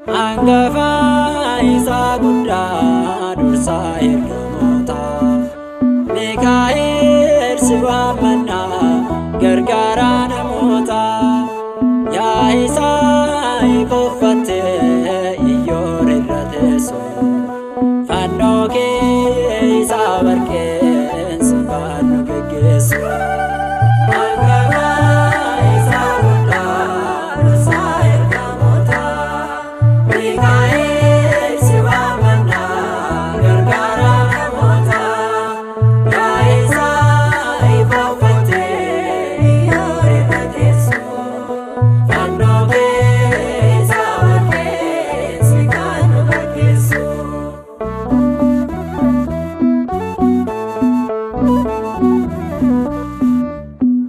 Hangafa isa guddaa dursaa ergamootaa, Mikaa'el si waammannaa gargaaraa namootaa. Yaa isaa ifa uffattee iyyoor irra teessu, fannoo kee isa warqeen si faannu geggeessu. Hangafa isa guddaa dursaa ergamootaa, Mikaa'el si waammannaa gargaaraa namootaa. Yaa isaa ifa uffattee iyyoor irra teessu, fannoo kee isa warqeen si faannu geggeessu.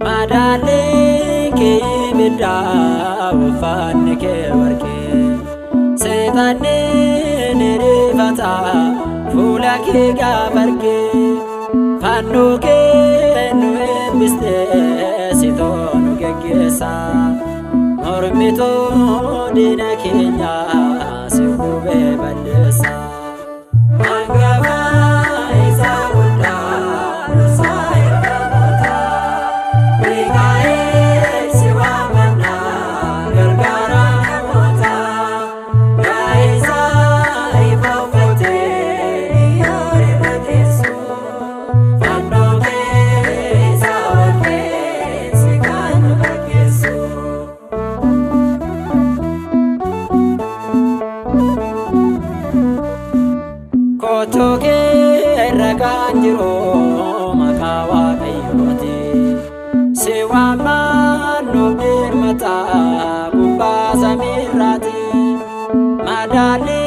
Madaalli kee ibiddaa, uffanni kee warqee, seexanni ni rifata fuula kee gaafa argee. Fannoo kee nu eebbistee sitoo nu geggeessa, mormituu diina keenya si gubee balleessa. Hangafa isa guddaa dursaa ergamootaa, Mikaa'el si waammannaa gargaaraa namootaa. Yaa isaa ifa uffattee iyyoor irra teessu, fannoo kee isa warqeen si faannu geggeessu. Kotoo kee irra kan jiru maqaa Waaqayyooti. Si waammaan nuuf dirmata gubbaa samiirraati. Madaalli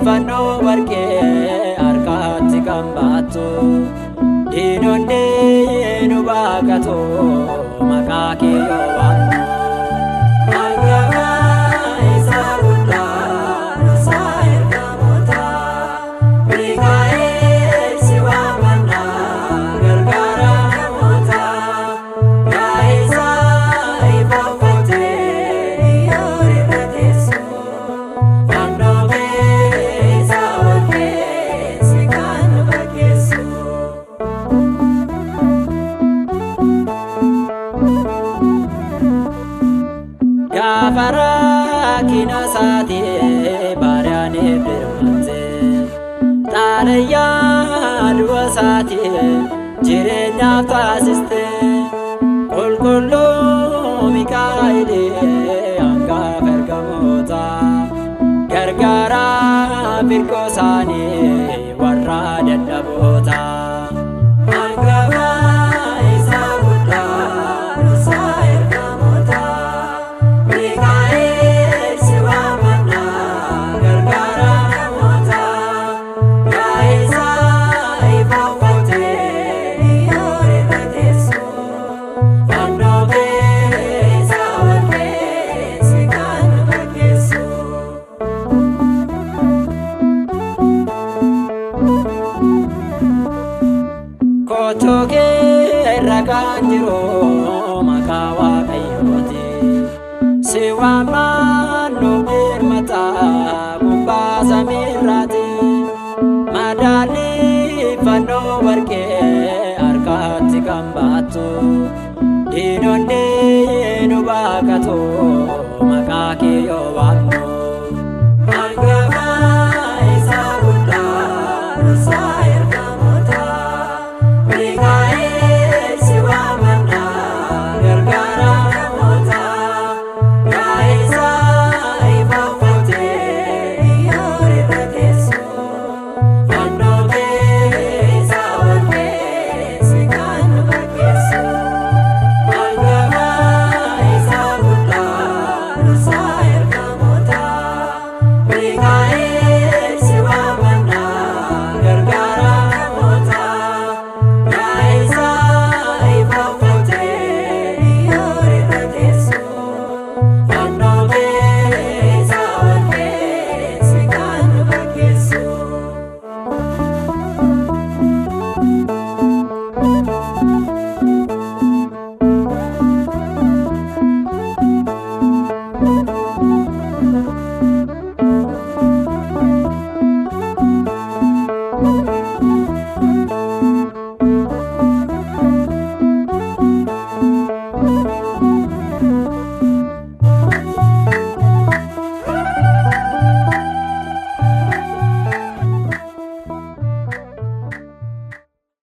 fannoo warqee harkatti kan baattu, diinonni nu baqatu maqaa kee yoo waamnu. Hangafa isa guddaa dursaa ergamootaa, Mikaa'el si waammannaa gargaaraa namootaa. Yaa isaa ifa uffattee iyyoor irra teessu, fannoo kee isa warqeen si faannu geggeessu. Gaafa rakkina isaatii baariyaaniif dirmatte, xalayyaa du'a isaatii jireenyaaf taasiste. Qulqulluu Mikaa'el hangafa ergamootaa, gargaaraa firqoo isaanii warra dadhabootaa. Hangafa isa guddaa dursaa ergamootaa, Mikaa'el si waammannaa gargaaraa namootaa. Yaa isaa ifa uffattee iyyoor irra teessu, fannoo kee isa warqeen si faannu geggeessu. Kotoo kee irra kan jiru maqaa Waaqayyooti. Si waammaan nuuf dirmata gubbaa samiirraati. Madaalli fannoo warqee harkatti kan baattu, diinonni nu baqatu maqaa kee yoo waamnu. Hangafa isa guddaa dursaa